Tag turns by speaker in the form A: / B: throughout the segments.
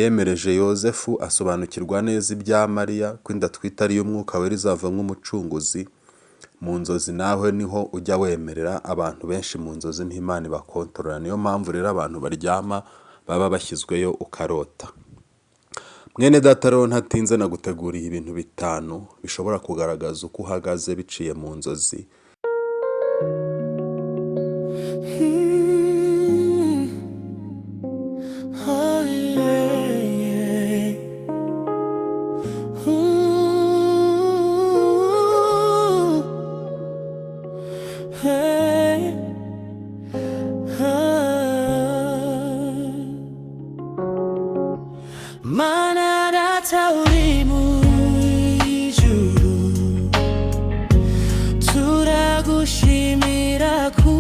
A: yemereje Yozefu asobanukirwa neza ibya Mariya ko inda atwite ari iy'Umwuka Wera izavamo umucunguzi. Mu nzozi nawe niho ujya wemerera abantu benshi, mu nzozi niho Imana ibakontorora. Niyo mpamvu rero abantu baryama baba bashyizweyo ukarota. Mwene data rero ntatinze naguteguriye ibintu bitanu bishobora kugaragaza uko uhagaze biciye mu nzozi.
B: Oh, yeah. Ooh. Hey. Ah. Mana Data uri mu ijuru, turagushimira ku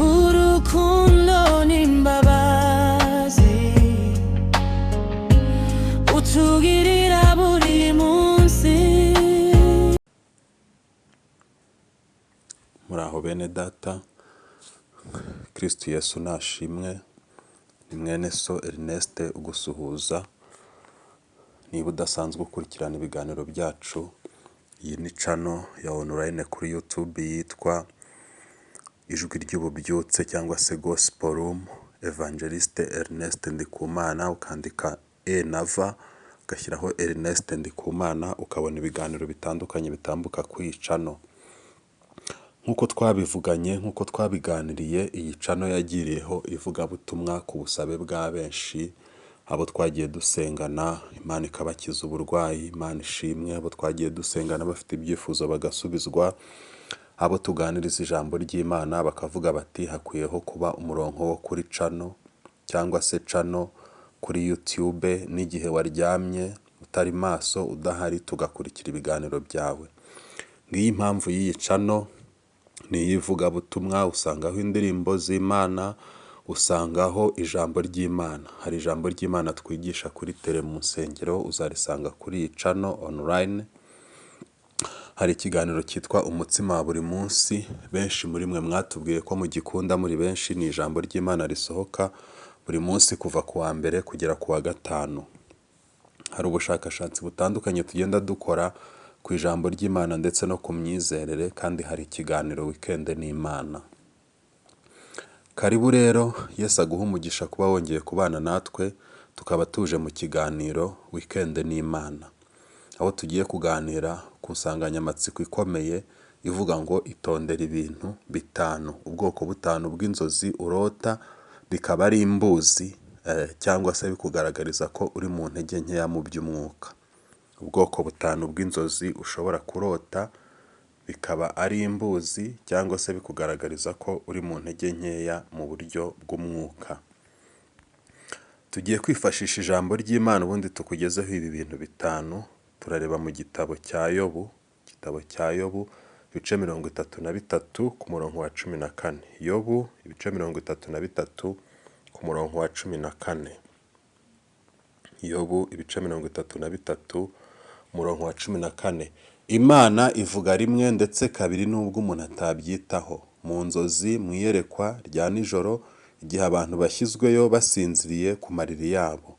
B: urukundo n'imbabazi utugirira buri munsi.
A: Muraho bene data, Kristu Yesu nashimwe, ni mwene so Ernest ugusuhuza. Niba udasanzwe ukurikirana ibiganiro byacu, iyi ni channel ya online kuri YouTube yitwa Ijwi ry'Ububyutse cyangwa se Gospel Room, Evangeliste Ernest Ndikumana, ukandika E na V ugashyiraho Ernest Ndikumana, ukabona ibiganiro bitandukanye bitambuka kuri iyi channel. Nk'uko twabivuganye, nk'uko twabiganiriye, iyi channel yagiriyeho ivugabutumwa ku busabe bwa benshi, abo twagiye dusengana Imana ikabakiza uburwayi, Imana ishimwe, abo twagiye dusengana bafite ibyifuzo bagasubizwa, abo tuganiriza ijambo ry'Imana bakavuga bati hakwiyeho kuba umurongo wo kuri channel cyangwa se channel kuri YouTube, n'igihe waryamye utari maso udahari tugakurikira ibiganiro byawe. Ngiyi impamvu y'iyi channel ni iy'ivugabutumwa, usangaho indirimbo z'Imana, usangaho ijambo ry'Imana. Hari ijambo ry'Imana twigisha kuri tele mu nsengero, uzarisanga kuri iyi channel online. Hari ikiganiro cyitwa Umutsima wa buri munsi, benshi muri mwe mwatubwiye ko mugikunda muri benshi, ni ijambo ry'Imana risohoka buri munsi kuva ku wa mbere kugera ku wa gatanu. Hari ubushakashatsi butandukanye tugenda dukora ku ijambo ry'Imana ndetse no ku myizerere, kandi hari ikiganiro Weekend n'Imana. Karibu rero, Yesu aguhe umugisha kuba wongeye kubana natwe, tukaba tuje mu kiganiro Weekend n'Imana, aho tugiye kuganira ku nsanganyamatsiko ikomeye ivuga ngo itondere ibintu bitanu, ubwoko butanu bw'inzozi urota bikaba ari imbuzi cyangwa se bikugaragariza ko uri mu ntege nkeya mu by'umwuka. Ubwoko butanu bw'inzozi ushobora kurota bikaba ari imbuzi cyangwa se bikugaragariza ko uri mu ntege nkeya mu buryo bw'umwuka. Tugiye kwifashisha ijambo ry'Imana ubundi tukugezeho ibi bintu bitanu, turareba mu gitabo cya Yobu, igitabo cya Yobu ibice 33 ku murongo wa 14. Yobu ibice 33 ku murongo wa 14. Yobu ibice 33 umurongo wa 14. Imana ivuga rimwe ndetse kabiri nubwo umuntu atabyitaho. Mu nzozi, mu iyerekwa rya nijoro, igihe abantu bashyizweyo basinziriye ku mariri yabo,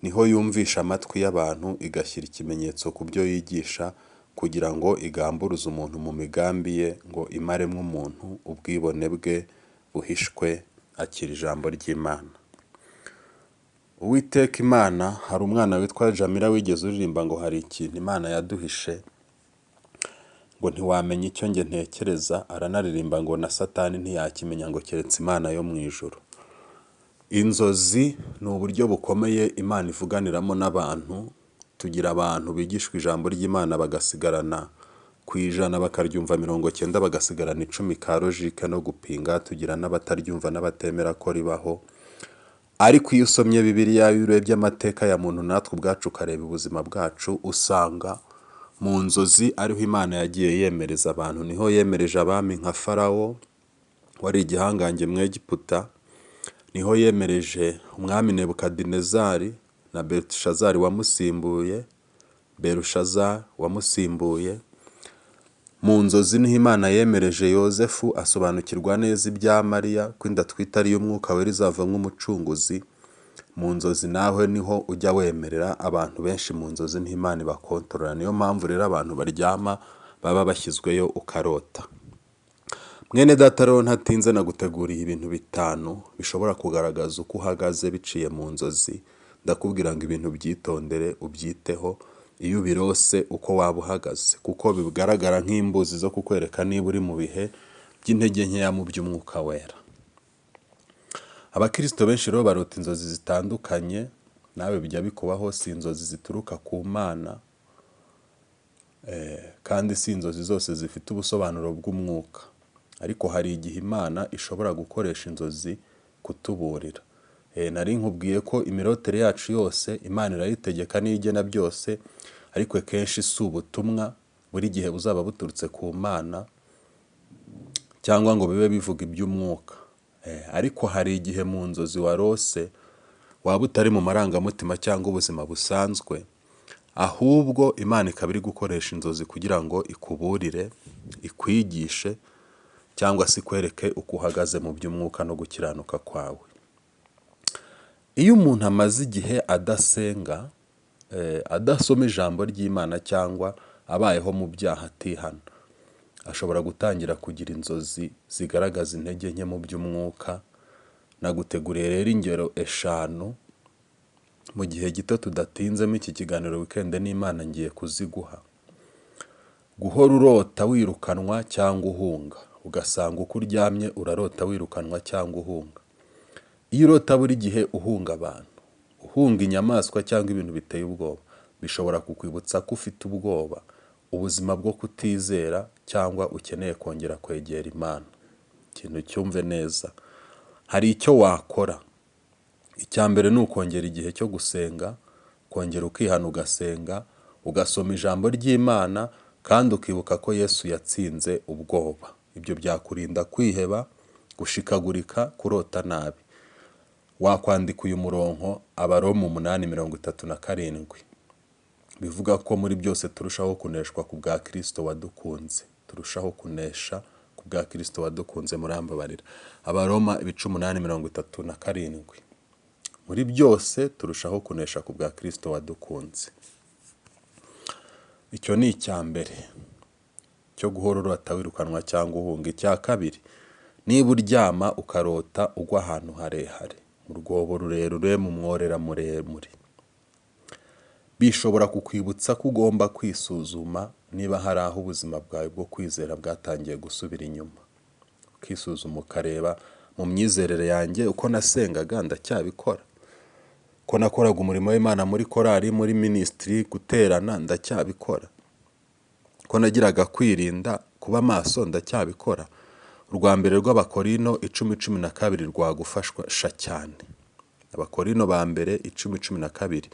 A: niho yumvisha amatwi y'abantu igashyira ikimenyetso ku byo yigisha, kugira ngo igamburuze umuntu mu migambi ye, ngo imaremo umuntu ubwibone bwe buhishwe. Akira ijambo ry'Imana. Uwiteka Imana, hari umwana witwa Jamila wigeze uririmba ngo hari ikintu Imana yaduhishe, ngo ntiwamenya icyo njye ntekereza, aranaririmba ngo na Satani ntiyakimenya ngo keretse Imana yo mu ijuru. Inzozi ni uburyo bukomeye Imana ivuganiramo n'abantu, tugira abantu bigishwa ijambo ry'Imana bagasigarana ku 100 bakaryumva 90 bagasigarana 10 ka logique no gupinga, tugira n'abataryumva n'abatemera ko ribaho. Ariko iyo usomye Bibiliya, iyo urebye amateka ya muntu natwe ubwacu ukareba ubuzima bwacu, usanga mu nzozi ariho Imana yagiye yemereza abantu. Niho yemereje abami nka Farawo wari igihangange mu Egiputa, niho yemereje umwami Nebukadinezari na Belishazari wamusimbuye, Belushazari wamusimbuye. Mu nzozi niho Imana yemereje Yozefu asobanukirwa neza ibya Mariya, ko inda atwite ari iy'Umwuka Wera izavamo umucunguzi. Mu nzozi nawe niho ujya wemerera abantu benshi, mu nzozi niho Imana ibakontorora. Niyo mpamvu rero abantu baryama baba bashyizweyo ukarota. Mwene data rero ntatinze, naguteguriye ibintu bitanu bishobora kugaragaza uko uhagaze biciye mu nzozi. Ndakubwira ngo ibintu byitondere, ubyiteho iyo ubirose uko waba uhagaze, kuko bigaragara nk'imbuzi zo kukwereka niba uri mu bihe by'intege nkeya mu by'Umwuka Wera. Abakirisito benshi rero barota inzozi zitandukanye, nawe bijya bikubaho. Si inzozi zituruka ku Mana, kandi si inzozi zose zifite ubusobanuro bw'umwuka, ariko hari igihe Imana ishobora gukoresha inzozi kutuburira. Nari nkubwiye ko imirotere yacu yose Imana irayitegeka niyo igena byose, ariko kenshi si ubutumwa buri gihe buzaba buturutse ku Mana cyangwa ngo bibe bivuga iby'umwuka. Ariko hari igihe mu nzozi warose waba utari mu marangamutima cyangwa ubuzima busanzwe, ahubwo Imana ikaba iri gukoresha inzozi kugira ngo ikuburire, ikwigishe cyangwa se ikwereke uko uhagaze mu by'umwuka no gukiranuka kwawe. Iyo umuntu amaze igihe adasenga, adasoma ijambo ry'Imana cyangwa abayeho mu byaha atihana, ashobora gutangira kugira inzozi zigaragaza intege nke mu by'umwuka. Naguteguriye rero ingero 5 mu gihe gito tudatinzemo iki kiganiro Weekend n'Imana ngiye kuziguha. Guhora urota wirukanwa cyangwa uhunga, ugasanga uko uryamye urarota wirukanwa cyangwa uhunga. Iyo urota buri gihe uhunga abantu, uhunga inyamaswa cyangwa ibintu biteye ubwoba, bishobora kukwibutsa ko ufite ubwoba, ubuzima bwo kutizera cyangwa ukeneye kongera kwegera Imana. Ikintu cyumve neza, hari icyo wakora. Icya mbere ni ukongera igihe cyo gusenga, kongera ukihana ugasenga, ugasoma ijambo ry'Imana kandi ukibuka ko Yesu yatsinze ubwoba. Ibyo byakurinda kwiheba, gushikagurika, kurota nabi. Wakwandika uyu murongo, Abaroma 8:37, bivuga ko muri byose turushaho kuneshwa ku bwa Kristo wadukunze. Turushaho kunesha ku bwa Kristo wadukunze, murambabarira. Abaroma ibice 8:37. Muri byose turushaho kunesha ku bwa Kristo wadukunze. Icyo ni icya mbere cyo guhora urota wirukanwa cyangwa uhunga. Icya kabiri, niba uryama ukarota ugwa ahantu harehare, mu rwobo rurerure, mu mworera muremure, bishobora kukwibutsa ko ugomba kwisuzuma niba hari aho ubuzima bwawe bwo kwizera bwatangiye gusubira inyuma. Ukisuzuma ukareba mu myizerere yanjye, uko nasengaga ndacyabikora, ko nakoraga umurimo w'Imana muri korali, muri ministry, guterana ndacyabikora, ko nagiraga kwirinda, kuba maso ndacyabikora. Urwa mbere rw'Abakorino 10:12 rwagufasha cyane. Abakorino ba mbere 10:12.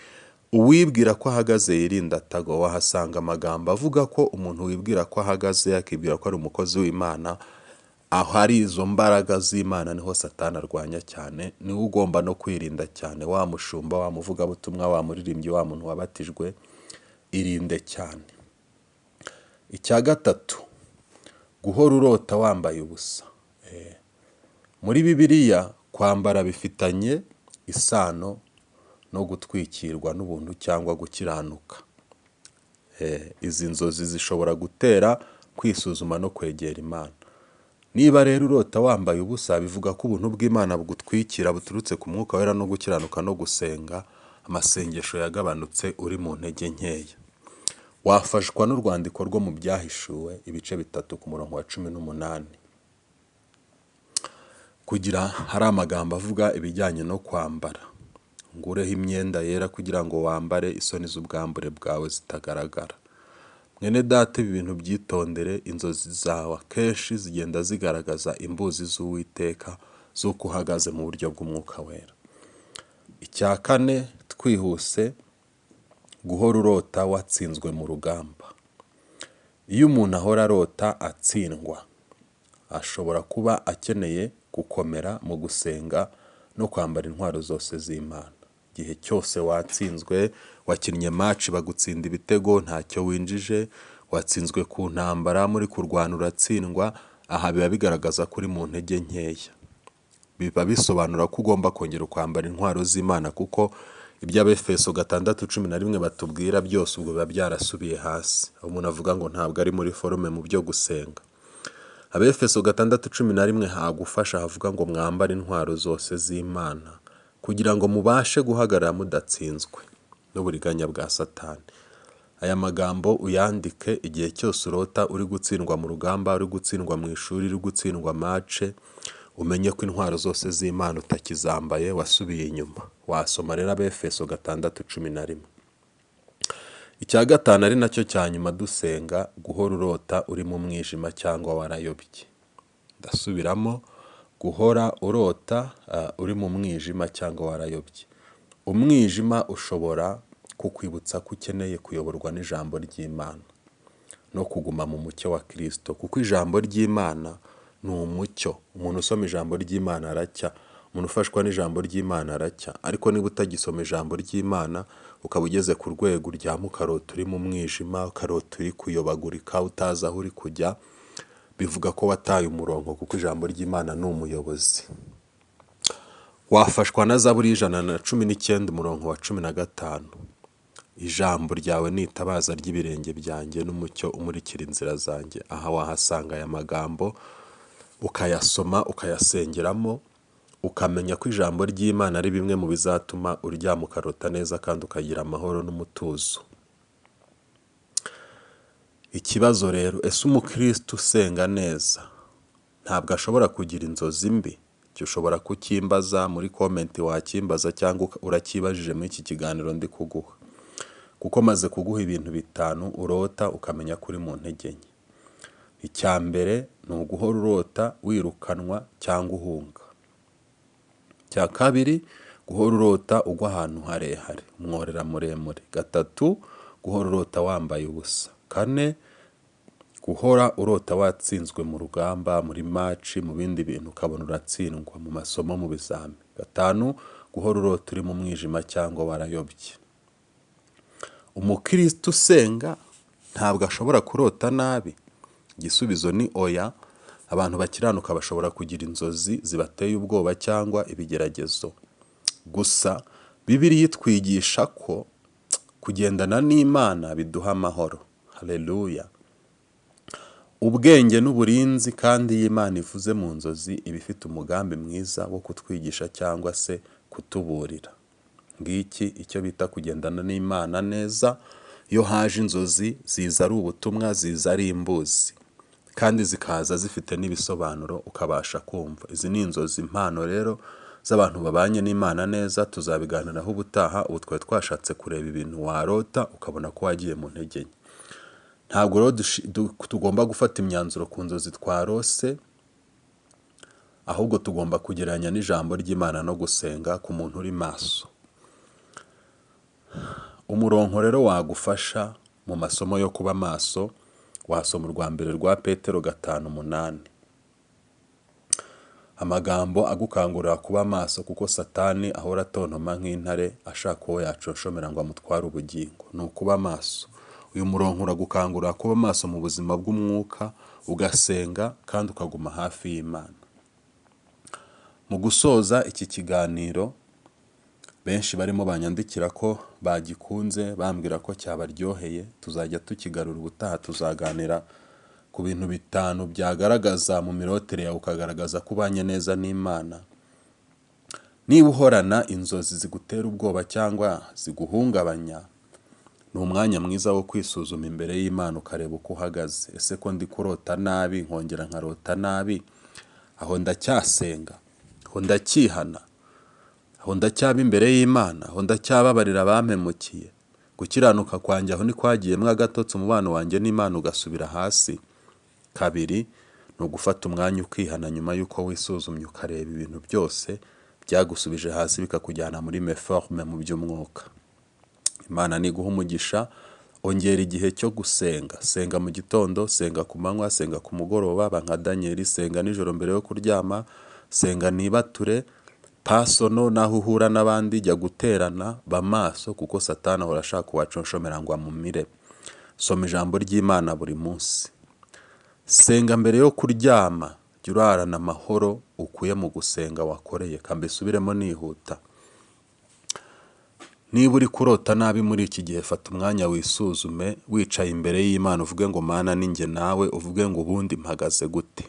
A: Uwibwira ko ahagaze yirinda atagwa. Wahasanga amagambo avuga ko umuntu wibwira ko ahagaze, akibwira ko ari umukozi w'Imana, aho hari izo mbaraga z'Imana niho Satani arwanya cyane, niwe ugomba no kwirinda cyane. Wa mushumba, wa muvugabutumwa, wa muririmbyi, wa muntu wabatijwe, irinde cyane. Icya gatatu, guhora urota wambaye ubusa. Muri Bibiliya kwambara bifitanye isano no gutwikirwa n'ubuntu cyangwa gukiranuka. Izi nzozi zishobora gutera kwisuzuma no kwegera Imana. Niba rero urota wambaye ubusa, bivuga ko ubuntu bw'Imana bugutwikira buturutse ku Mwuka Wera no gukiranuka no gusenga, amasengesho yagabanutse, uri mu ntege nkeya. Wafashwa n'urwandiko rwo mu Byahishuwe ibice 3 ku murongo wa 18. Kugira hari amagambo avuga ibijyanye no kwambara. Ngureho imyenda yera kugira ngo wambare isoni z'ubwambure bwawe zitagaragara. Mwene data, ibi bintu byitondere, inzozi zawe akenshi zigenda zigaragaza imbuzi z'Uwiteka z'uko uhagaze mu buryo bw'Umwuka Wera. Icya kane twihuse, guhora urota watsinzwe mu rugamba. Iyo umuntu ahora arota atsindwa, ashobora kuba akeneye gukomera mu gusenga no kwambara intwaro zose z'Imana. Igihe cyose watsinzwe, wakinnye match bagutsinda ibitego ntacyo winjije, Watsinzwe ku ntambara, muri kurwana uratsindwa, aha biba bigaragaza ko uri mu ntege nkeya. Biba bisobanura ko ugomba kongera ukambara intwaro z'Imana, kuko ibyo Abefeso 6:11 batubwira byose ubwo biba byarasubiye hasi. Aho umuntu avuga ngo ntabwo ari muri forme mu byo gusenga. Abefeso 6:11 hagufasha, havuga ngo mwambare intwaro zose z'Imana kugira ngo mubashe guhagarara mudatsinzwe n'uburiganya bwa Satani. Aya magambo uyandike igihe cyose urota uri gutsindwa mu rugamba, uri gutsindwa mu ishuri, uri gutsindwa match, umenye ko intwaro zose z'Imana utakizambaye, wasubiye inyuma. Wasoma rero Abefeso 6:11. Icya gatanu ari nacyo cya nyuma dusenga, guhora urota uri mu mwijima cyangwa warayobye. Ndasubiramo, guhora urota uri mu mwijima cyangwa warayobye. Umwijima ushobora kukwibutsa ko ukeneye kuyoborwa n'ijambo ry'Imana no kuguma mu mucyo wa Kristo, kuko ijambo ry'Imana ni umucyo. Umuntu usoma ijambo ry'Imana aracya, umuntu ufashwa n'ijambo ry'Imana aracya. Ariko niba utagisoma ijambo ry'Imana, ukaba ugeze ku rwego uryama ukarota uri mu mwijima, ukarota uri kuyobagurika, utazi aho uri kujya, bivuga ko wataye umurongo, kuko ijambo ry'Imana ni umuyobozi. Wafashwa na Zaburi y'119 umurongo wa 15. Ijambo ryawe ni itabaza ry'ibirenge byanjye n'umucyo umurikira inzira zanjye. Aha wahasanga aya magambo, ukayasoma, ukayasengeramo, ukamenya ko ijambo ry'Imana ari bimwe mu bizatuma uryama ukarota neza kandi ukagira amahoro n'umutuzo. Ikibazo rero, ese umukristo usenga neza ntabwo ashobora kugira inzozi mbi? Icyo ushobora kukimbaza muri comment, wakimbaza cyangwa uracyibajije muri iki kiganiro ndi kuguha, kuko maze kuguha ibintu bitanu urota ukamenya ko uri mu ntege nke. Icya mbere ni uguhora urota wirukanwa cyangwa uhunga. Icya kabiri, guhora urota ugwa ahantu harehare, umworera muremure. Gatatu, guhora urota wambaye ubusa. Kane, guhora urota watsinzwe mu rugamba, muri match, mu bindi bintu ukabona uratsindwa mu masomo, mu bizami. Gatanu, guhora urota uri mu mwijima cyangwa warayobye. Umukristo usenga ntabwo ashobora kurota nabi? Igisubizo ni oya. Abantu bakiranuka bashobora kugira inzozi zibateye ubwoba cyangwa ibigeragezo. Gusa Bibiliya itwigisha ko kugendana n'Imana biduha amahoro. Haleluya! Ubwenge n'uburinzi, kandi iyo Imana ivuze mu nzozi iba ifite umugambi mwiza wo kutwigisha cyangwa se kutuburira. Ngiki icyo bita kugendana n'Imana neza. Iyo haje inzozi, ziza ari ubutumwa, ziza ari imbuzi, kandi zikaza zifite n'ibisobanuro ukabasha kumva. Izi ni inzozi impano rero z'abantu babanye n'Imana neza, tuzabiganiraho ubutaha. Ubu twari twashatse kureba ibintu warota ukabona ko wagiye mu ntege nke. Ntabwo rero tugomba gufata imyanzuro ku nzozi twarose, ahubwo tugomba kugereranya n'ijambo ry'Imana no gusenga ku muntu uri maso. Umurongo rero wagufasha mu masomo yo kuba maso, wasoma urwa mbere rwa Petero 5:8. Amagambo agukangurira kuba maso, kuko Satani ahora atontoma nk'intare ashaka uwo yaconshomera ngo amutware ubugingo. Ni ukuba maso. Uyu murongo uragukangurira kuba maso mu buzima bw'umwuka, ugasenga kandi ukaguma hafi y'Imana. Mu gusoza iki kiganiro, benshi barimo banyandikira ko bagikunze, bambwira ko cyabaryoheye. Tuzajya tukigarura ubutaha, tuzaganira ku bintu bitanu byagaragaza mu mirotere yawe ukagaragaza ko ubanye neza n'Imana. Niba uhorana inzozi zigutera ubwoba cyangwa ziguhungabanya, ni umwanya mwiza wo kwisuzuma imbere y'Imana, ukareba uko uhagaze. Ese ko ndi kurota nabi, nkongera nkarota nabi, aho ndacyasenga? Aho ndacyihana? Aho ndacyaba imbere y'Imana? Aho ndacyababarira abampemukiye? Gukiranuka kwanjye aho ntikwagiyemo agatotsi, umubano wanjye n'Imana ugasubira hasi? Kabiri, ni ugufata umwanya ukihana nyuma y'uko wisuzumye, ukareba ibintu byose byagusubije hasi bikakujyana muri méforme mu by'umwuka. Imana niguha umugisha. Ongera igihe cyo gusenga. Senga mu gitondo, senga ku manywa, senga ku mugoroba, ba nka Daniyeli, senga nijoro mbere yo kuryama, senga nibature personal. Naho uhura n'abandi, jya guterana, ba maso, kuko Satani ahora ashaka uwaconshomera ngo amumire. Soma ijambo ry'Imana buri munsi. Senga mbere yo kuryama, jya urarana amahoro ukuye mu gusenga wakoreye. Ka mbisubiremo nihuta. Niba uri kurota nabi muri iki gihe, fata umwanya wisuzume, wicaye imbere y'Imana uvuge ngo: "Mana, ni njye nawe", uvuge ngo: "Ubundi mpagaze gute?"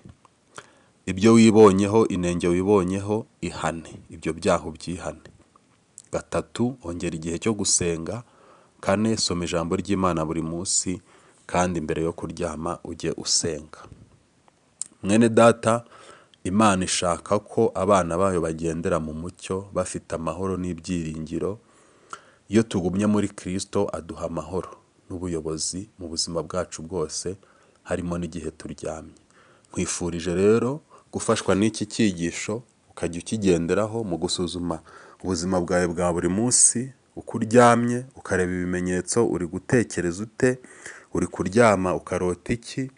A: Ibyo wibonyeho, inenge wibonyeho, ihane, ibyo byaha ubyihane. Gatatu, ongera igihe cyo gusenga. Kane, soma ijambo ry'Imana buri munsi, kandi mbere yo kuryama ujye usenga. Mwene data, Imana ishaka ko abana bayo bagendera mu mucyo, bafite amahoro n'ibyiringiro. Iyo tugumye muri Kristo, aduha amahoro n'ubuyobozi mu buzima bwacu bwose, harimo n'igihe turyamye. Nkwifurije rero gufashwa n'iki cyigisho, ukajya ukigenderaho mu gusuzuma ubuzima bwawe bwa buri munsi, uko uryamye ukareba ibimenyetso: uri gutekereza ute, uri kuryama ukarota iki?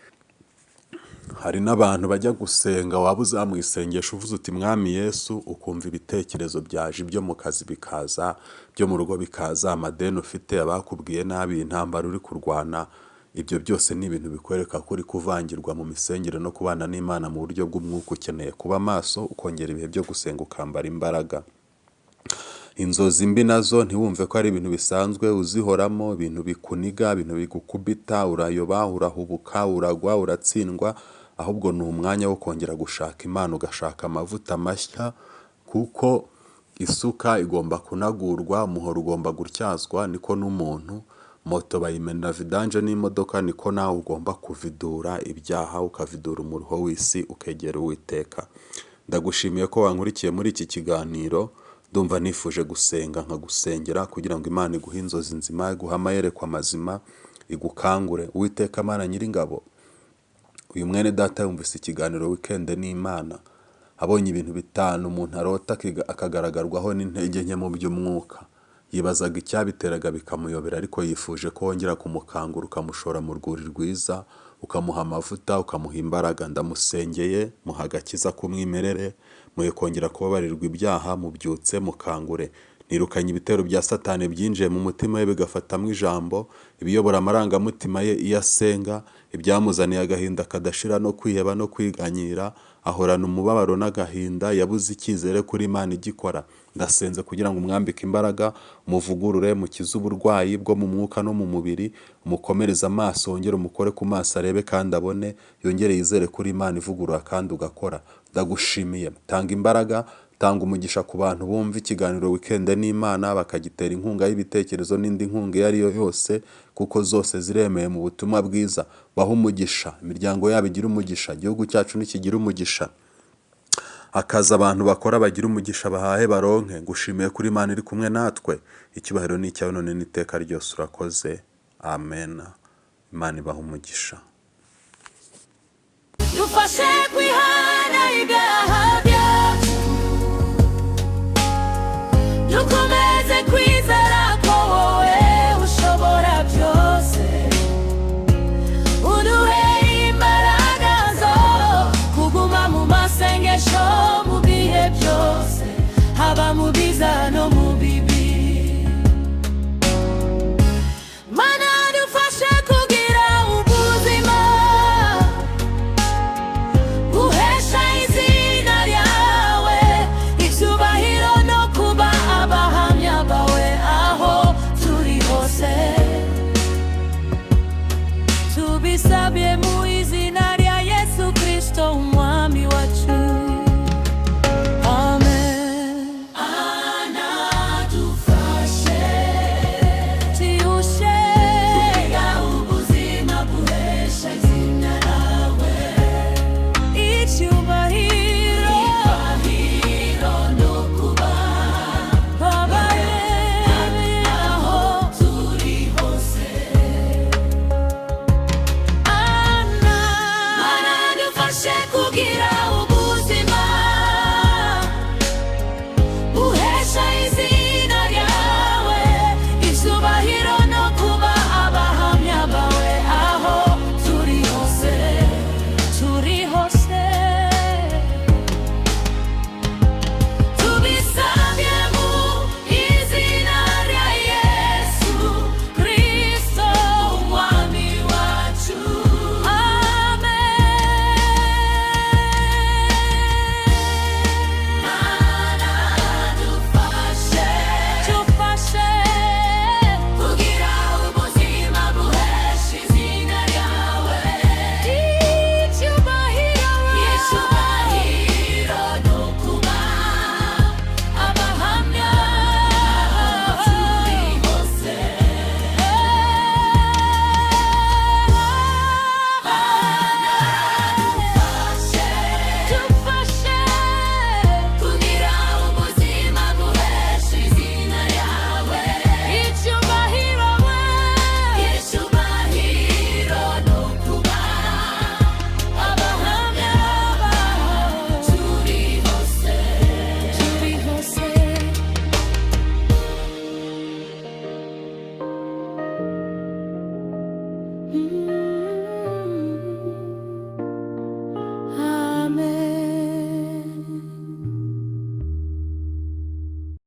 A: Hari n'abantu bajya gusenga, waba uzamuye isengesho uvuze uti: "Mwami Yesu", ukumva ibitekerezo byaje, ibyo mu kazi bikaza, ibyo mu rugo bikaza, amadeni ufite, abakubwiye nabi, intambara uri kurwana. Ibyo byose ni ibintu bikwereka ko uri kuvangirwa mu misengere no kubana n'Imana mu buryo bw'umwuka. Ukeneye kuba maso, ukongera ibihe byo gusenga, ukambara imbaraga. Inzozi mbi nazo ntiwumve ko ari ibintu bisanzwe uzihoramo, ibintu bikuniga, ibintu bigukubita, urayoba, urahubuka, uragwa, uratsindwa. Ahubwo ni umwanya wo kongera gushaka Imana, ugashaka amavuta mashya, kuko isuka igomba kunagurwa, umuhoro ugomba gutyazwa, niko n'umuntu. Moto bayimenera vidange n'imodoka, niko nawe ugomba kuvidura ibyaha, ukavidura umuruho w'isi, ukegera Uwiteka. Ndagushimiye ko wankurikiye muri iki kiganiro. Ndumva nifuje gusenga nkagusengera kugira ngo Imana iguhe inzozi nzima, iguhe amayerekwa mazima, igukangure. Uwiteka Mana Nyiringabo, uyu mwene data yumvise ikiganiro Weekend n'Imana, abonye ibintu bitanu umuntu arota akagaragarwaho n'intege nke mu by'umwuka. Yibazaga icyabiteraga bikamuyobera, ariko yifuje ko wongera kumukangura, ukamushora mu rwuri rwiza, ukamuha amavuta, ukamuha imbaraga. Ndamusengeye, muha agakiza k'umwimerere, muhe kongera kubabarirwa ibyaha, mubyutse, mukangure. Nirukanye ibitero bya Satani byinjiye mu mutima we bigafatamo ijambo, ibiyobora amarangamutima ye iyo asenga, ibyamuzaniye agahinda kadashira no kwiheba no kwiganyira, ahorana umubabaro n'agahinda, yabuze icyizere kuri Imana igikora. Ndasenze kugira ngo umwambike imbaraga, umuvugurure, mukize uburwayi bwo mu mwuka no mu mubiri, umukomereze amaso, wongere umukore ku maso arebe kandi abone, yongere yizere kuri Imana ivugurura kandi ugakora. Ndagushimiye, tanga imbaraga, tanga umugisha ku bantu bumva ikiganiro Weekend n'Imana, bakagitera inkunga y'ibitekerezo n'indi nkunga iyo ari yo yose, kuko zose ziremewe mu butumwa bwiza. Bahe umugisha, imiryango yabo igire umugisha, igihugu cyacu nikigire umugisha, akazi abantu bakora bagira umugisha, bahahe baronke. Ngushimiye kuri Imana iri kumwe natwe. Icyubahiro ni icyawe none n'iteka ryose, urakoze. Amen. Imana ibahe umugisha.
B: Dufashe kwihana ibyaha byacu, dukomeze kwizera ko wowe ushobora byose. Uduhe imbaraga zo kuguma mu masengesho mu bihe byose, haba mu biza no mu